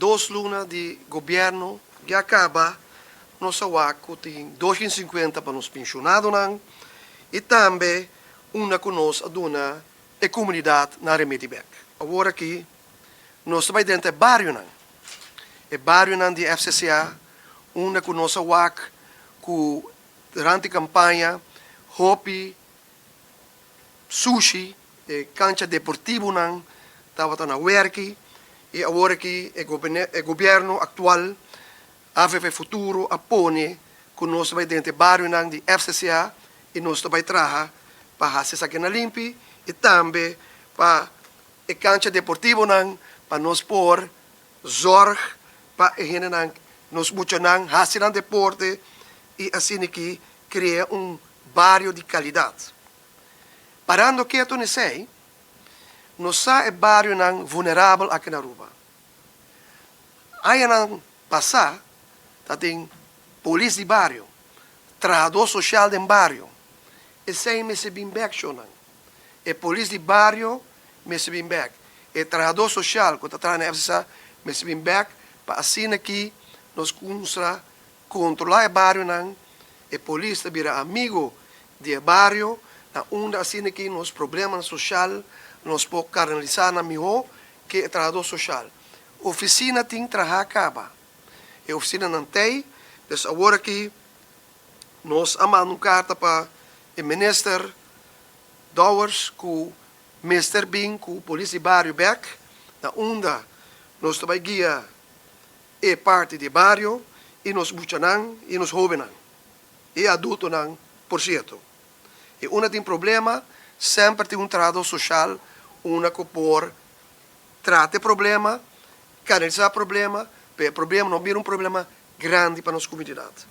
2 luna di gobièrnu ya kaba, nos a wak ku tin 250 pa nos penshonadonan i tambe unda ku nos a duna e komunidat na remedi bèk. Awor aki nos ta bai den e barionan. E barionan di FCCA, unda ku nos a wak ku durante kampaña hopi sushi, e kancha deportivonan tabata na werki i awor aki e gobièrnu aktual AVP Futuro a pone ku nos bai den e barionan di FCCA i nos bai traha pa hasi esakinan limpi i tambe pa e kancha deportivonan, pa nos por zorg pa e hendenan, nos muchanan hasi nan deporte i asina aki krea un bario di kalidat. Parando ketu n'esei, nos sa e barionan vulnerabel aki na Aruba. Añanan pasá tabatin polis di bario, trahadó sosial di bario. Esei mester bin bèk. E polis di bario mester bin bèk. E trahadó sosial ku ta traha na FCCA mester bin bèk pa asina aki nos kuminsá kontrolá e barionan, e polis ta bira amigu di bario, na unda asina aki nos problema sosial nos por kanalisá na mihó ku e trahadó sosial. Ofisina tin traha kaba. E ofisinanan tin, dus awor aki nos a manda un karta pa e minister Dowers ku mester bin ku polis di bario bèk, na unda nos ta bai guia e parti di bario i nos muchanan i nos hóbennan i adultonan, por sierto. I unda tin problema, semper tin un trahadó sosial, unda ku por trata problema, kanalisá problema, pa e problema no bira un problema grandi pa nos komunidat.